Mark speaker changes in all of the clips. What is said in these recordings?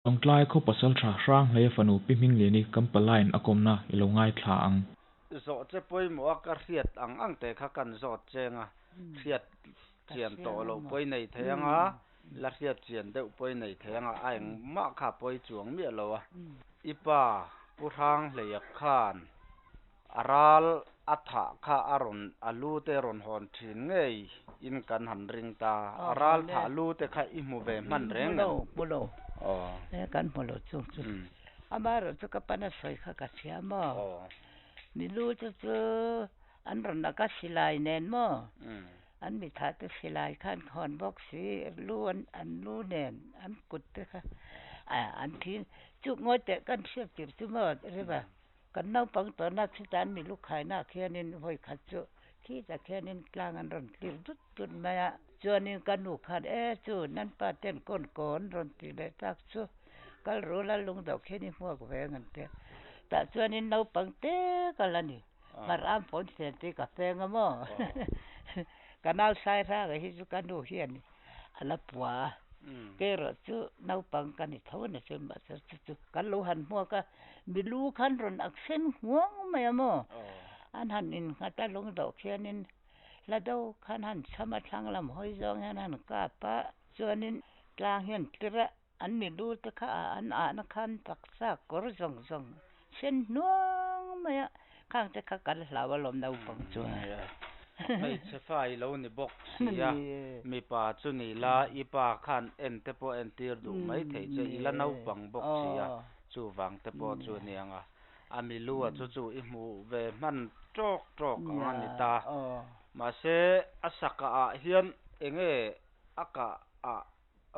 Speaker 1: Lawngtlai khaw pasaltha Hranghleia fanu Pi Hmingliani kan palaiin a kawmna i lo ngaithla ang.
Speaker 2: Zawh che pawimawh a ka hriat ang ang te kha kan zawt cheng a, hriat chian tawh loh pawi nei thei ang a, la hriat chian deuh pawi nei thei ang a, a engmah kha pawi chuang miah lo a. I pa Pu Hranghleia khan A ral a thah kha a rawn a lu te rawn hawn thin ngei in kan han ring ta. A ral thah lu te kha i hmu ve hman reng em?
Speaker 3: Hmu lo, e kan hmu lo chung chu. Amaherawh chu ka pana sawi kha ka hria maw? Mi lu chu chu an rawn a ka silai nen maw? An mi thah te silai kha an hawn bawk si, lu an an lu nen an kut te kha an thi chuk ngawi teh kan hriat tir chu maw riva. Kan naupang tawhna chutah an milu khainaah khianin vawi khat chu khitah khianin tlang an rawn tlir dut dut mai a, chuanin ka nu khan e chu nan pa ten kawn kawn rawn tih leh tak chu kal rul a lung deuh khian i hmuak ve ang an ti a, tah chuanin naupang te ka la ni, hmar am pawn fen tih ka feng a maw ka nau sai hranga hi chu ka nu hian a la pua a, kei erawh chu naupang ka ni tho a ni chu mahse chu chu kan lo han hmuak a. Milu khan rawn ak sen huang mai a maw? An han innghat a lung dawh khianin hla do khan han chham a thlang lam hawi zawng hian han kap a, chuanin tlang hian tir a, an milu te kha an ahna khan taksa kawr zawng zawng sen hnuang mai a, khang te kha kan hlau alawm naupang chuan.
Speaker 2: Hmeichhe fa i lo ni bawk si a, mipa chu ni la i pa khan en te pawh entir duh maithei che i la naupang bawk si a. Chuvang te pawh chu a ni ang a, a milu a chu chu i hmuh ve hman tawk tawk ang a ni ta. Mahse, a sakah ah hian enge a kah ah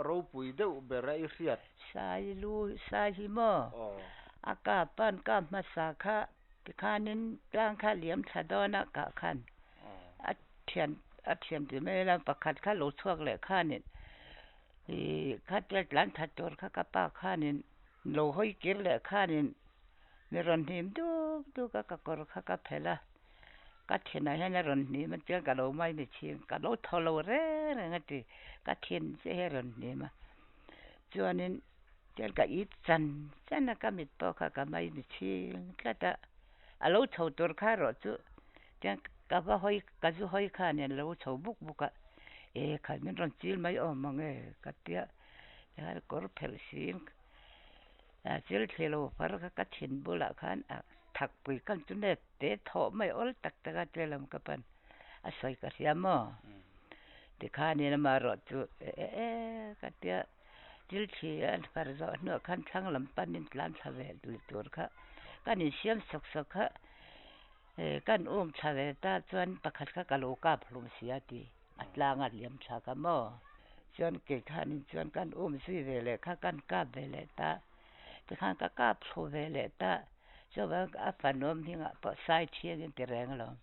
Speaker 2: ropui deuh ber a i hriat?
Speaker 3: Sai lu, sai hi maw? A kah pan kah hmasa kha tikhanin tlang kha liam thla dawn a kah khan a thian a thian ti mai ila pakhat kha lo chhuak leh khanin Ih, kha tel tlan that tur kha ka pa khanin lo hawi kir leh khanin mi rawn hnim duk duk a, ka kawr kha ka phelh a, ka thinah hian a rawn hnim a chuan ka lo mai mi chhing, ka lo thaw lo reng reng a ti, ka thin chiah hi a rawn hnim a, chuanin chuan ka it chan chan a, ka mit pawh kha ka mai mi chhing tlat a, a lo chho tur kha erawh chu chuan ka va hawi ka zu hawi khanin a lo chho buk buk a. E khat min rawn chil mai awm ang e ka tia tikhan kawr phelh sin a chil thli lo far kha ka thin bulah khan a thak pui khan chu nep te thawh mai awl tak tak a tia lam ka pan a sawi ka hria maw tikhanin amaherawh chu e e ka tia chil thli a far zawh hnuah khan thlang lam panin tlan thla ve lui tur kha kan insiam sawk sawk kha. Kan um thla ve ta chuan pakhat kha ka lo kap hlum si a ti, a tlang a liam tha ka maw? Chuan kei khanin chuan kan um zui ve leh kha kan kap ve leh ta, tikhan ka kap thlu ve leh ta, chuvang a fanuam hmingah pawh sai thiangin ti reng alawm,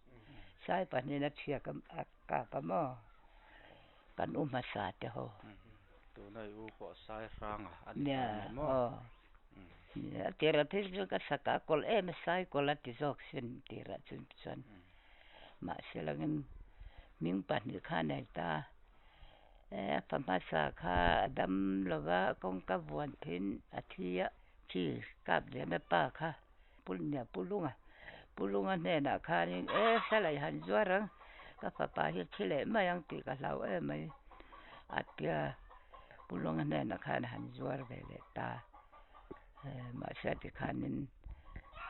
Speaker 3: sai pahnihin a thiak a kap a maw? Kan u hmasa te ho.
Speaker 2: Tuna i u pawh sai hranga a ni ta mai maw?
Speaker 3: A tirah phei chu ka sak a kawlh em a sai kawlh a ti zawk sin tirah chu chuan mahse langin hming pahnih kha a nei ta e a fa hmasa kha a dam lova kawngka vuan thin a thi a khi kap lian a pa kha pu nia pu lunga pu lunga hnenah khanin e hlalai han zuar ang ka fapa hi a thi leh mai ang tih ka hlau em mai a tia. Pu Luanga hnenah khan a han zuar ve leh ta. Mahse tikhanin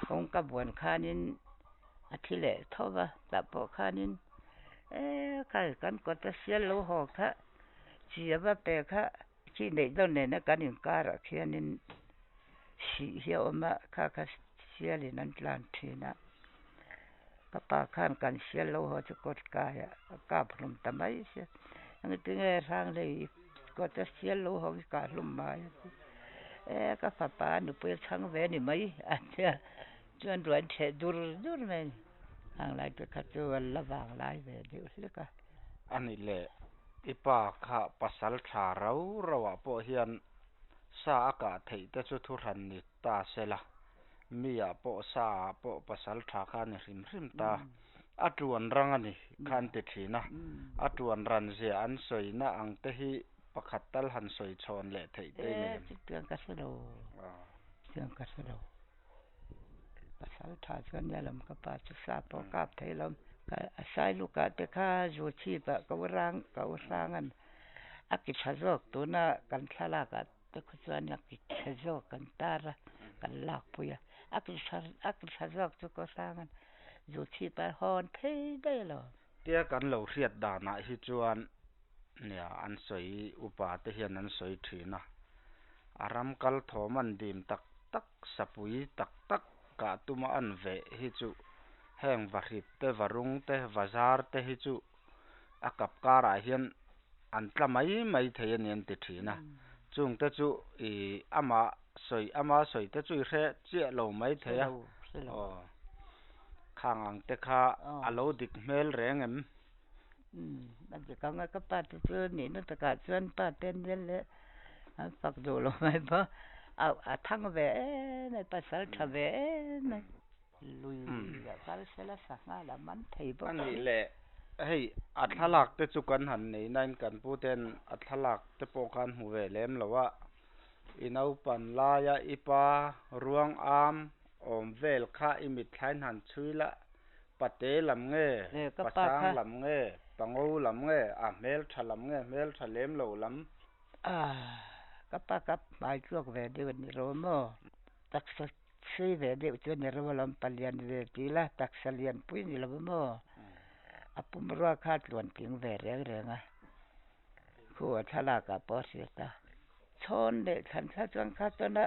Speaker 3: kawngka buan khanin a thi leh tho va, tah pawh khanin e khai kan kawta sial lo haw kha chi a va pe kha khi neih dawn nena kan inkarah khianin sih hi a awm a, kha kha sialin an tlan thin a. Ka pa khan kan sial lo haw chu kawt kaiah a kap hlum ta mai sia. Engtinge Hranglei kawt a sial lo haw hi kah hlum mai a ti. E ka fapa nupui a chhang ve ni mai a tia chuan ruah an chheh dur dur mai a ni. Hanglai te kha chu an la vang lai ve deuh hlek a.
Speaker 2: A nih leh i pa kha pasal tha rau rauah pawh hian sa a kah theih te chu thu hran ni ta se la. Mi ah pawh sa ah pawh pasal tha kha a ni hrim hrim ta. A tuan rang a ni kha an ti thin a. A tuan ran zia an sawina ang te hi pakhat tal han sawi chhawn leh theih te i nei
Speaker 3: em? Chutiang ka hre lo, chutiang ka hre lo. Pasal tha chuan nia lam ka pa chu sa pawh kap thei lo. A Sailuka te kha zu chhip ah ka u rang ka u hrangan a ki tha zawk tuna kan thlalak ah te khu chuan a ki tha zawk kan tar a kan lak pui a, a ki tha a ki tha zawk chu ka u hrangan zu chhip ah hawn phei daih lo.
Speaker 2: Tia kan lo hriat danah hi chuan nia an sawi upa te hian an sawi thin a, a ram kal thawm an dim tak tak sapui tak tak kah tuma an veh hi chu heng vahrip te varung te vazar te hi chu a kap karah hian an tla mai mai thei a ni an ti thin a, chung te chu ih ama sawi ama sawi te chu i hre chiah lo mai thei a, aw khang ang te kha a lo dik hmel reng em?
Speaker 3: Umm a dik ang a ka pa te chu nihna takah chuan pa te an nel leh an fak duh lo mai bawk a a thang ve em mai pasal tha ve em mai lui a kal sela sangha la man thei bawk
Speaker 2: a nih leh hei a thlalak te chu kan han nei nain kan pu ten a thlalak te pawh khan hmu ve lem lo a i naupan laia i pa ruang am awm vel kha i mitthlain han chhui la Pate lam nge, pasang lam nge, pango lam nge, a hmeltha lam nge, hmeltha lem lo lam.
Speaker 3: Ah, ka pa ka hmai tluak ve deuh a ni ro maw? Taksa sei ve deuh chu a ni ro alawm, palian ve ti ila taksa lian pui ni lo maw? A pumrua kha a tluan tling ve reng reng a, khu a thlalak ah pawh a hriat a. Chhawn leh thlan thla chuan kha chuan a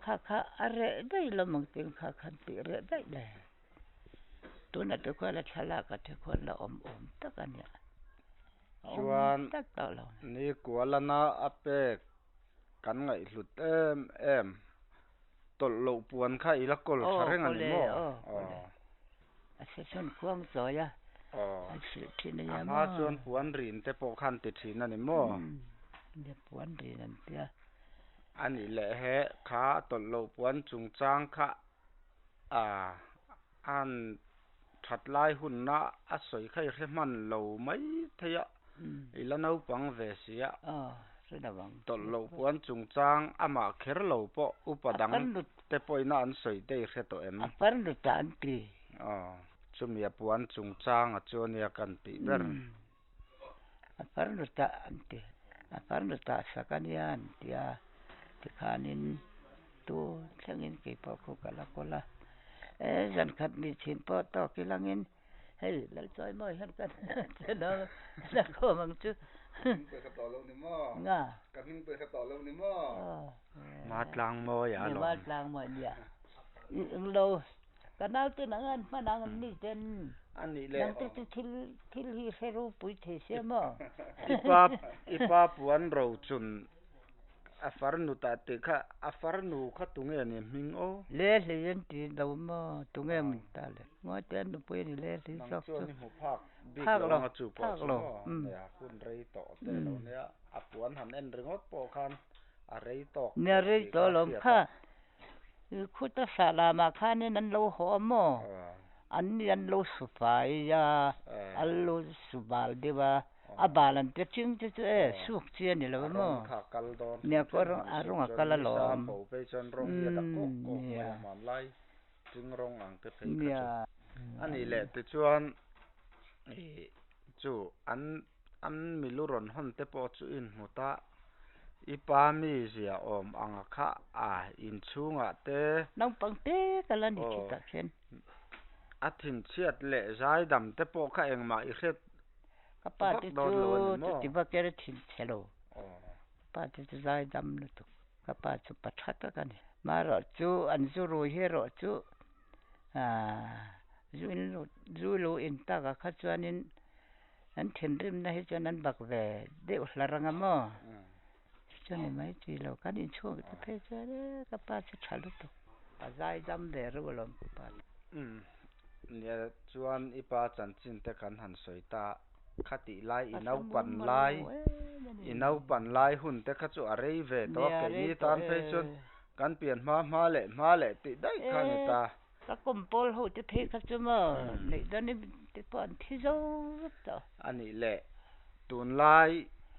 Speaker 3: kha kha a reh daih lo mang tih kha khan tih reh daih le. Tunah te khuan a thlalak ah te khuan la awm awm tak a nia. A awm
Speaker 2: Chuan
Speaker 3: tak tawh lo.
Speaker 2: ni kualana a pek kan ngaihhlut em em tawlh loh puan kha i la kawl tha
Speaker 3: Aw
Speaker 2: reng a ni
Speaker 3: kawle
Speaker 2: maw?
Speaker 3: aw kawle.
Speaker 2: Aw.
Speaker 3: A session khuang chawi a
Speaker 2: Aw.
Speaker 3: an hrilh thin a
Speaker 2: A
Speaker 3: nia
Speaker 2: hma
Speaker 3: maw?
Speaker 2: chuan puan rin te pawh khan ti thin a ni maw?
Speaker 3: Umm nia puan rin an tia.
Speaker 2: A nih leh he kha tawlh loh puan chungchang kha a an that lai hunna a sawi kha i hre hman lo mai thei a, i la naupang ve si a.
Speaker 3: Aw hre lo ang.
Speaker 2: Tawlh loh puan chungchang amah kher lo pawh upa dang te pawhina an sawi te i hre tawh em?
Speaker 3: A farnu ta an ti.
Speaker 2: Aw, chumi a puan chungchanga chu ania kan tih ber.
Speaker 3: A farnu ta an ti. A farnu ta sak ania an ti a, tikhanin tu thlengin kei pawh khu ka la kawl a. E zan khat mi chhin pawh tawk ilangin Hei Lalchawimawi hian ka channel la khawm ang chu.
Speaker 4: Ka hming pawh i hre tawh lo ni maw?
Speaker 3: Nga.
Speaker 4: Ka hming pawh i hre tawh lo ni maw?
Speaker 2: Matlangmawi a lawm.
Speaker 3: Matlangmawi nia. Eng lo ka nau ten ang an hman ang an ni ten.
Speaker 2: A nih leh.
Speaker 3: Nang te chu thil thil hi hre ropui thei sia maw?
Speaker 2: I pa i pa puan rochun A farnu tah tih kha a farnu kha tunge ni hming aw?
Speaker 3: Le hlei an ti lo maw? Tunge mun ta le? Ngawi te an nupui a ni le hlei
Speaker 2: Nang
Speaker 3: zawk chu.
Speaker 2: chuan i hmu phak bik
Speaker 3: Phak
Speaker 2: lo
Speaker 3: lo,
Speaker 2: anga chu pawh
Speaker 3: phak
Speaker 2: chu
Speaker 3: lo,
Speaker 2: maw?
Speaker 3: umm.
Speaker 2: Nia, hun rei tawh te lo nia, a puan han en ringawt pawh khan a rei tawk
Speaker 3: Nia
Speaker 2: tawh
Speaker 3: rei
Speaker 2: tih
Speaker 3: tawh
Speaker 2: kha a
Speaker 3: lawm
Speaker 2: hriat
Speaker 3: kha.
Speaker 2: a.
Speaker 3: Khuta sah lamah khanin an lo haw a maw? An ni an lo su fai a, an lo su bal deuh a. A bal an ti ching chu chu e suk chi a ni lo maw?
Speaker 2: A rawng kha a kal dawn
Speaker 3: Nia ko a rawng a kal alawm.
Speaker 2: Nisa po phei chuan rawng hi a dak kawk kawk mai a hmanlai ching rawng ang te phei kha chu. A nih leh tichuan ih chu an an milu rawn hawn te pawh chu inhmu ta i pa mi zia awm anga kha a inchhungah te.
Speaker 3: Naupang te ka la ni chutah khian.
Speaker 2: A thinchhiat leh zaidam te pawh kha engmah i hret
Speaker 3: Ka pa te chu chuti vak ker thin chhe lo. Ka pa te chu zaidam lutuk. Ka pa chu pa tha tak a ni. Marawh chu an zu rui hi erawh chu aah zu in zu lo in takah kha chuanin an thinrimna hi chuan an bak ve deuh hlar anga maw? Chuan i mai tih lo kan inchhuak te phei chuan e ka pa chu tha lutuk. A zaidam ve reuh alawm ka pa chu.
Speaker 2: Umm nia chuan i pa chanchin te kan han sawi ta khatih lai i naupan lai i naupan lai hun te kha chu a rei ve tawh a keini tan phei chuan kan pian hma hma leh hma leh tih daih kha a ni ta.
Speaker 3: Ka kum pawl ho te phei kha chu maw neih dawn i te pawh an thi zo vek tawh.
Speaker 2: A nih leh tunlai.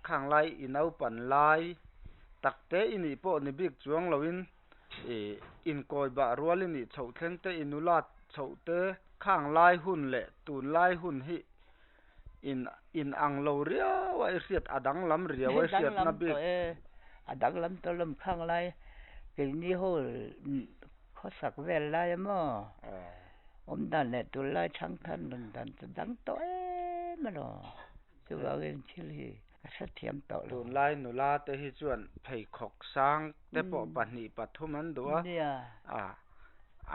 Speaker 2: Khang lai i naupan lai tak te i nih pawh ni bik chuang loin ih inkawi bah rual i nih chhoh thleng te i nulat chhoh te khang lai hun leh tun lai hun hi in in ang lo riau a i hriat a danglam riau a i hriatna
Speaker 3: bik. A danglam tawh lawm khang lai keini ho khawsak vel lai a maw awm dan leh tun lai thangthan rawn dan chu dang tawh em alawm chuvangin thil hi ka hrethiam tawh lo.
Speaker 2: Tunlai nula te hi chuan pheikhawk sang te pawh pahnih pathum an duh a, a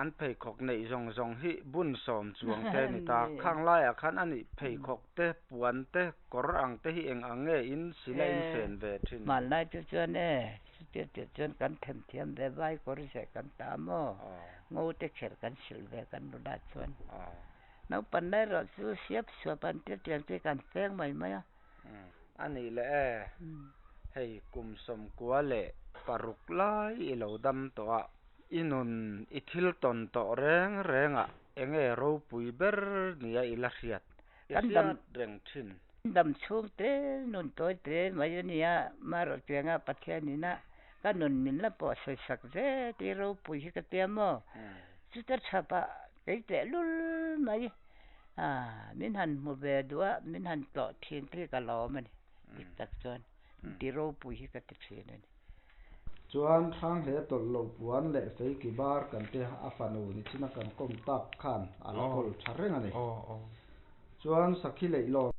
Speaker 2: an pheikhawk neih zawng zawng hi bun sawm chuang te a ni ta. Khang laiah khan a nih pheikhawk te, puan te, kawr ang te hi eng ang nge in sila in fen ve thin?
Speaker 3: Hmanlai chu chuan e, chutia tih chuan kan themthiam ve vai kawr zeh kan ta maw, ngo te kher kan silh ve kan nula chuan. Naupan lai erawh chu siap suap an tia tiang te kan feng mai mai a.
Speaker 2: A nih leh e, hei kum sawmkua leh paruk lai i lo dam tawh a, i nun i thil tawn tawh reng reng ah enge ropui ber nia i la hriat? I hriat reng thin.
Speaker 3: Kan dam chhung te nun tawi te mai a nia, marawh tianga Pathian ina ka nun min la pawh sawisak zet i ropui hi ka tia maw? Chuta thapah kei tehlul mai a, min han hmu ve duh a, min han tlawh thin te hi ka lawm a ni, dik tak chuan ti ropui hi ka ti thin a ni.
Speaker 2: Chuan Hranghle tawlh loh puan leh fei ki bar kan te a fanu ni china kan kawm tak khan a la kawl tha reng a ni. Chuan Sakhi leih lawn.